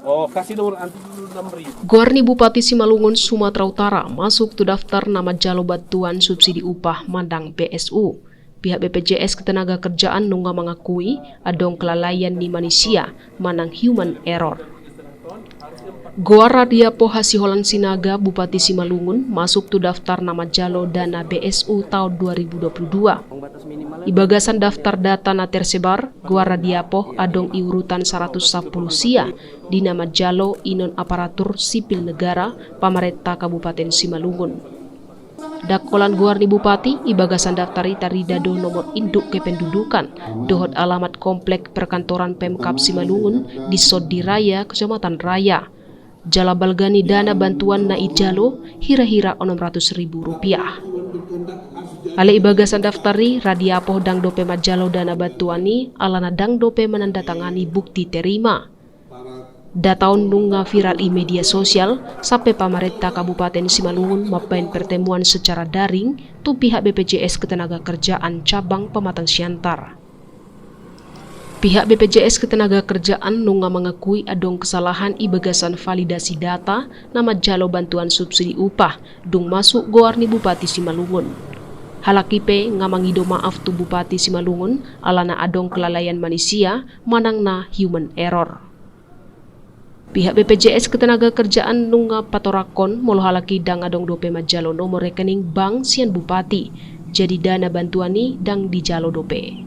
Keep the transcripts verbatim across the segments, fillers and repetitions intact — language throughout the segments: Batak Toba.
Oh, kasih nomor anti dulu enam ribu. Goar ni Bupati Simalungun, Sumatera Utara, masuk tu daftar na manjalo bantuan subsidi upah manang B S U. Pihak B P J S Ketenagakerjaan nunga mangakui adong kelalaian ni manisia manang human error. Goar Radiapoh Hasiholan Sinaga, Bupati Simalungun, masuk tu daftar na manjalo dana B S U taon dua ribu dua puluh dua. Di bagasan daftar data na tersebar, goar Radiapoh adong di urutan saratus sampulu sia di na manjalo inon aparatur sipil negara pamarenta Kabupaten Simalungun. Ndang holan goar ni Bupati, di bagasan daftar i tarida do nomor induk kependudukan dohot alamat komplek perkantoran Pemkab Simalungun di Sondi Raya, Kecamatan Raya. Jala balga ni dana bantuan na dijalo hira-hira onom ratus ribu rupiah. Alai di bagasan daftar i, Radiapoh ndang dope manjalo dana bantuan i alana ndang dope manandatangani bukti terima. Data on nunga viral di media sosial sampe pamarenta Kabupaten Simalungun mambahen pertemuan secara daring tu pihak B P J S Ketenagakerjaan Cabang Pematang Siantar. Pihak B P J S Ketenagakerjaan nunga mangakui adong kesalahan di bagasan validasi data na manjalo bantuan subsidi upah dung masuk goar ni Bupati Simalungun. Halak i pe nunga mangido maaf tu Bupati Simalungun alana adong kelalaian manisia manang na human error. Pihak B P J S Ketenagakerjaan nunga patoranghon molo halak i ndang adong dope manjalo nomor rekening bank sian Bupati, jadi dana bantuan i ndang dijalo dope.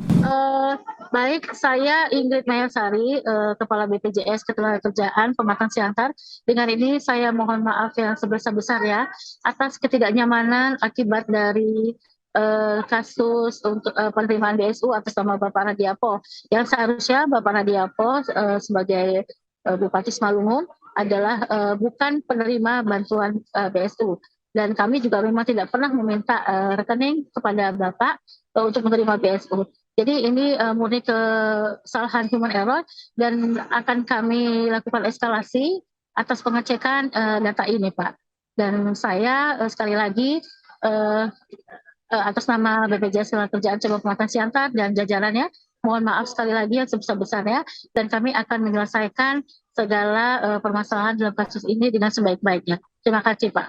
Eh, baik, saya Ingrid Mayasari, eh, Kepala B P J S Ketenagakerjaan Pematang Siantar. Dengan ini saya mohon maaf yang sebesar-besar ya atas ketidaknyamanan akibat dari eh, kasus untuk eh, penerimaan B S U atas nama Bapak Radiapoh. Yang seharusnya Bapak Radiapoh eh, sebagai eh, Bupati Simalungun adalah eh, bukan penerima bantuan eh, B S U. Dan kami juga memang tidak pernah meminta eh, rekening kepada Bapak eh, untuk menerima B S U. Jadi ini eh, murni kesalahan human error dan akan kami lakukan eskalasi atas pengecekan eh, data ini, Pak. Dan saya eh, sekali lagi eh, eh, atas nama B P J S Ketenagakerjaan Cabang Pematang Siantar dan jajarannya, mohon maaf sekali lagi yang sebesar-besarnya, dan kami akan menyelesaikan segala eh, permasalahan dalam kasus ini dengan sebaik-baiknya. Terima kasih, Pak.